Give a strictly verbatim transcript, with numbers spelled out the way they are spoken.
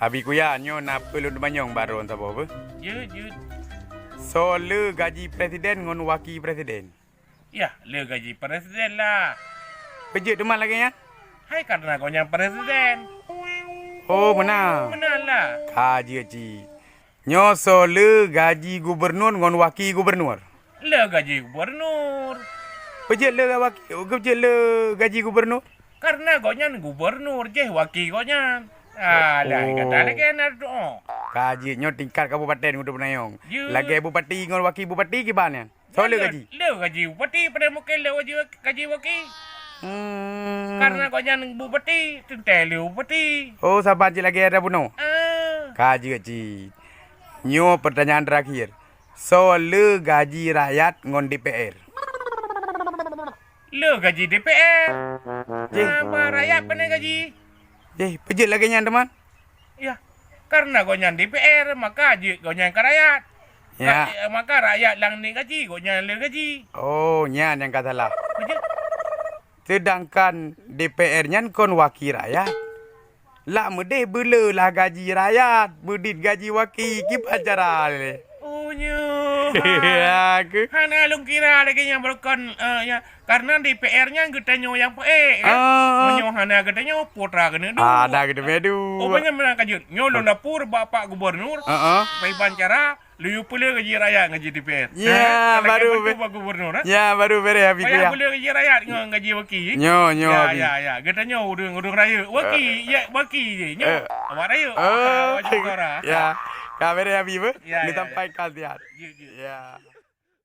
Abi Kuya, nyoe na peue lôn teumanyong bak droeneuh saboh beuh? Jeuet, jeuet. Soe le gaji presiden ngon waki presiden? Yah, le gaji presiden lah. Peue jeuet teuma lagèe nyan? Hai, karena gobnyan presiden. Oh, meunan. Meunan lah. Ka jeuet cit. Nyoe soe le gaji gubernur ngon waki gubernur? Le gaji gubernur. Peue jeuet le waki, peue jeuet le gaji gubernur? Karena gobnyan gubernur, jih waki gobnyan. Alah, oh, gata lagèe na doa. Ka jeuet, nyoe tingkat kabupaten kudu peunayong. Jeuet. Lagèe bupati ngon waki bupati kiban nyan. Soe le gaji? Le gaji bupati, pada mungkin le gaji, gaji waki. Hmm. Karena gobnyan bupati, teuntèe le bupati. Oh, saban cit lagèe ada bunoe. Ah. Ka jeuet cit. Nyoe pertanyaan terakhir. Soe le gaji rakyat ngon D P R? Le gaji D P R. Jih. Apa rakyat pane gaji? Jih, peue jeuet lagèe nyan teuma? Yah, karena gobnyan D P R, maka jeuet gobnyan keu rakyat. Ya. Rakyat, maka rakyat nyang ni gaji, gobnyan le gaji. Oh, nyan nyang ka salah. Peue jeuet? Seudangkan D P R nyan kon waki rakyat. Lak meudeh beule lah gaji rakyat, beudit gaji waki, kiban cara lé. Oh, nyoe. Ya, aku. Hana lôn kira lagèe nyan beurukon, eh, ya. Karena D P R nyan geutanyoe nyang peuék, ya. Ah. Meunyoe hana geutanyoe, putra keuneuk duek. Ada keuneuk duek. Oh, banyak meunan ka jeuet. Nyoe lôn lapor bak Pak Gubernur. Heeh. Kiban cara, lôn peule gaji rakyat ngon gaji D P R. Ya, eh, baru lagèe be-, bantu Pak Gubernur, eh. Ya, baru beres habis. Payah ya. Peule gaji rakyat ngon gaji waki. Nyoe, nyoe ya, habis. Ya, ya. Geutanyoe ureueng, ureueng rayeuk. Waki, eh, ya, waki je. Nyoe, eh, awak rayeuk. Oh, ah, wajib suara. Ya. Ka beres habis, be? Ya, ya, ya. Sampai ka siat. Ya, ya. Ya.